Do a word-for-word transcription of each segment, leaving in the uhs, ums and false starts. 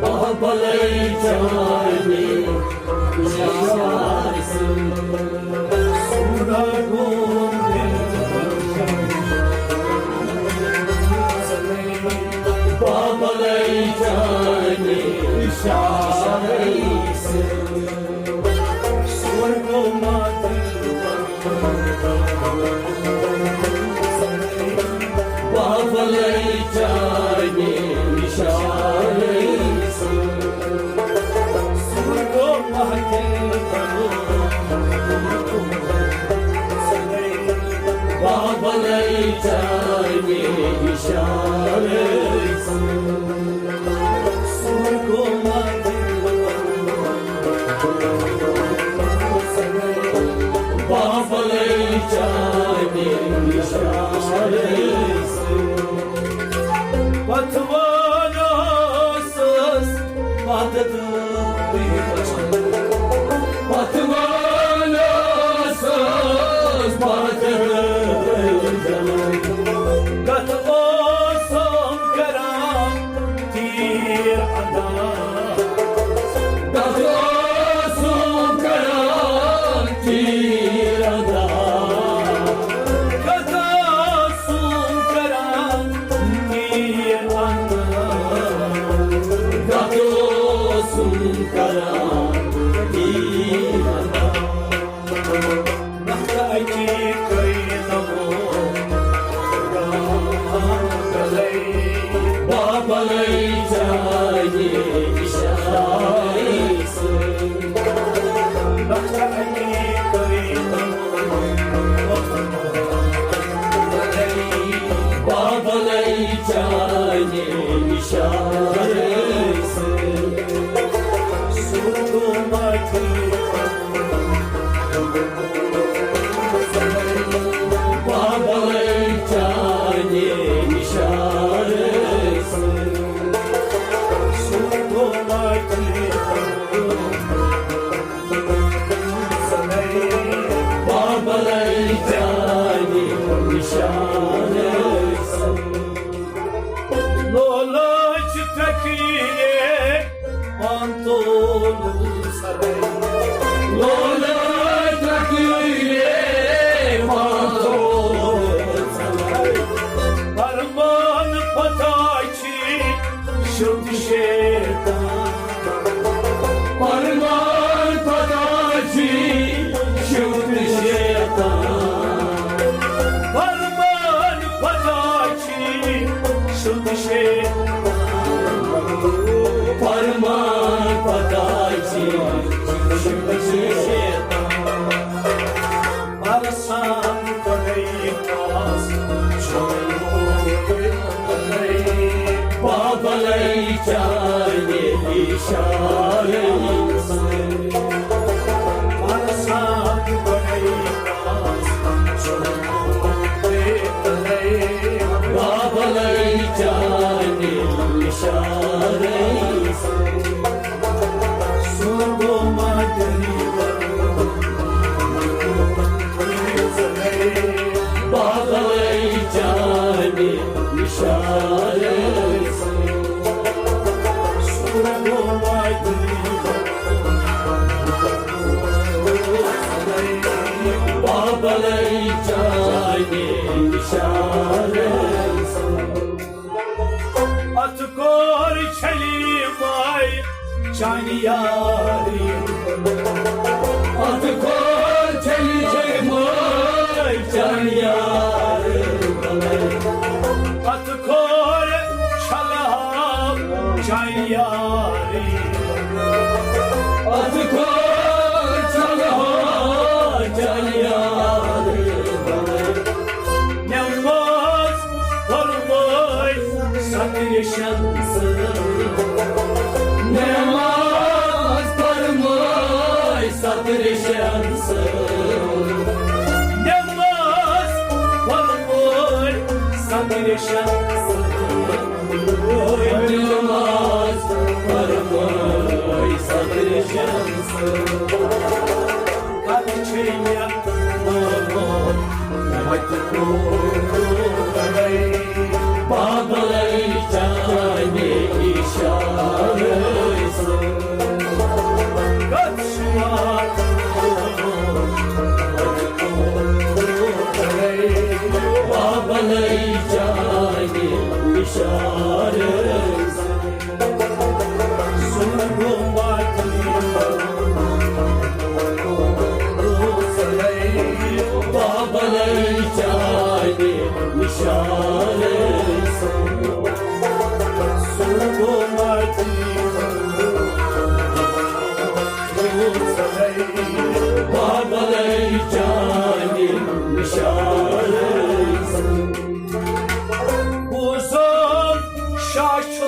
بابلے چانہِ یشارٕ سۭتۍ۔ سورا گوم بابلے چانہِ یشارٕ سۭتۍ۔ سورا گوم بابلے چانہِ یشارٕ سۭتۍ۔ سورگو مہتل بابلے چانہِ یشارٕ سۭتۍ۔ سورگو مہتل بابلے چانہِ یشارٕ سۭتۍ۔ پتوان ٲسٕس پتہٕ دٲرِتھ۔ پتوان ٲسٕس پتہٕ دٲرِتھ۔ کتھ اوسُم کران تیٖر انداز۔ کتھ اوسُم کران تیٖر انداز۔ کتھ اوسُم کران تیٖر انداز۔ کتھ اوسُم کران تیٖر انداز۔ نکھٕ اکی کٔرۍ نمو بابلے چانہِ یشارٕ سۭتۍ۔ نکھٕ اکی کٔرۍ نمو بابلے چانہِ یشارٕ سۭتۍ۔ سوٗدو ماتھی بابلے چانہِ یشارٕ سۭتۍ۔ سوٗدو ماتھی بابلے چانہِ یشارٕ سۭتۍ۔ لولہٕ چھِ ترٛکیے پانتول سرے۔ لولہٕ ترٛکیے پانتول سرے۔ پرمان پتہ چھی شُد شیطان۔ پرمان پتہ چھی شُد شیطان۔ پرمان پتہ چھی شُد شیطان۔ پرمان پتہ چھی شُد شیطان۔ پرسان پتہ پاس چھوڑ بابلے چانہِ یشارٕ سۭتۍ۔ پرسان پتہ پاس چھوڑ بابلے چانہِ یشارٕ سۭتۍ۔ سوٗدو ماتھی بابلے چانہِ یشارٕ سۭتۍ۔ سوٗدو ماتھی بابلے چانہِ یشارٕ سۭتۍ۔ اتھ کوٚر چھلی ماے چانہِ یارِ۔ اتھ کوٚر چھلی چھلی ماے چانہِ یارِ۔ اتھ کوٚر چھلہٕ ہاو چانہِ یارِ۔ اتھ کوٚر چھلہٕ ہاو چانہِ یارِ۔ نماز فرمٲے سترِ شمسہٕ۔ نماز فرمٲے سترِ شمسہٕ۔ نماز فرمٲے سترِ شمسہٕ۔ نماز فرمٲے سترِ شمسہٕ۔ کتھ چھے مےٚ ووت وتہِ کوٗرے۔ بابلے چانہِ بوزم شاہ چھُ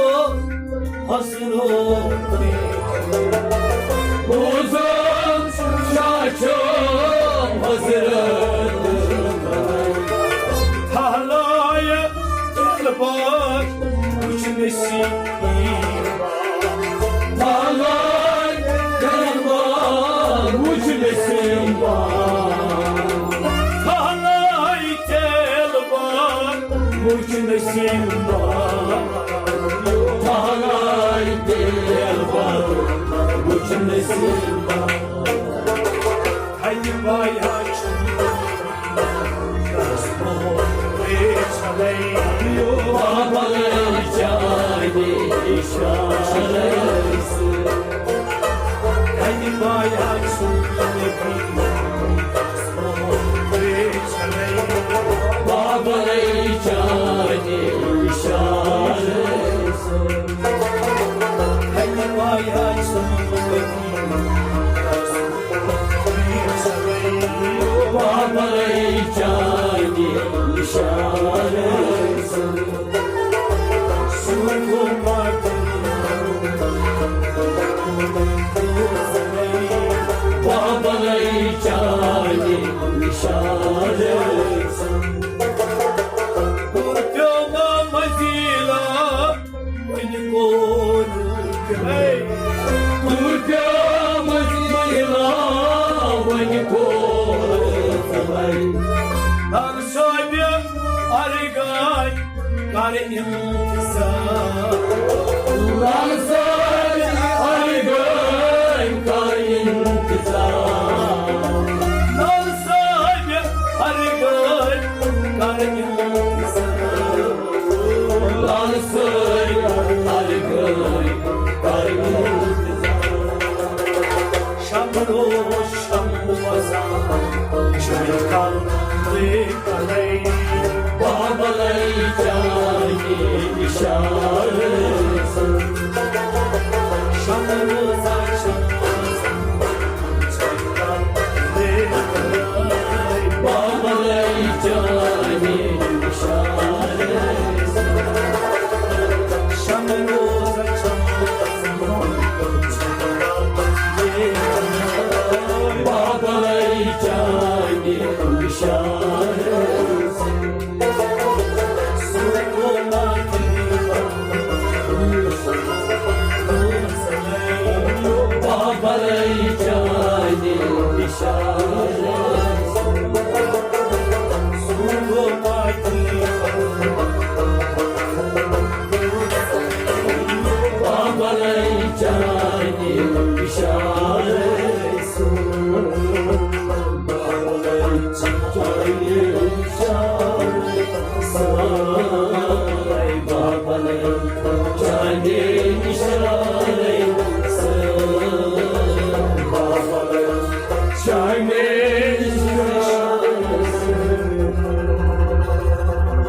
حضرت، بوزم شاہ چھُ حضرت، پھہلایہِ دلبر وُچھ نصیب، پھہلایہِ دلبر وُچھ نصیب، پھہلایہِ دلبر وُچھ نصیب، پھہلایہِ دلبر وُچھ نصیب۔ ہَتہِ بایا چھُ بابل جانے اشارے سے۔ ہَتہِ بایا چھُ بابل جانے اشارے سے۔ ہَتہِ بایا چھُ بابلے چانہِ اشارے سۭتۍ۔ بابلے چانہِ اشارے سۭتۍ۔ پیوما مزیلا وۄنۍ کوٚر ہے۔ تُرپیٛا مٔنزِلا وۄنۍ کوٚر ہے۔ لال صٲبہِ ارگاے کر انتظار۔ لال صٲبہِ ارگاے کر انتظار۔ لال صٲبہِ ارگاے کر انتظار۔ لال صٲبہِ ارگاے کر انتظار۔ شب روز شب وزان شب کل ریک لے۔ بابلے چانہِ اشارے سۭتۍ۔ شب روز شب وزان بابلے چانہِ اشارے سۭتۍ۔ شب روز شب وزان بابلے چانہِ اشارے سۭتۍ۔ بابلے چانہِ اشارے سۭتۍ۔ بابلے چانہِ اشارے سۭتۍ۔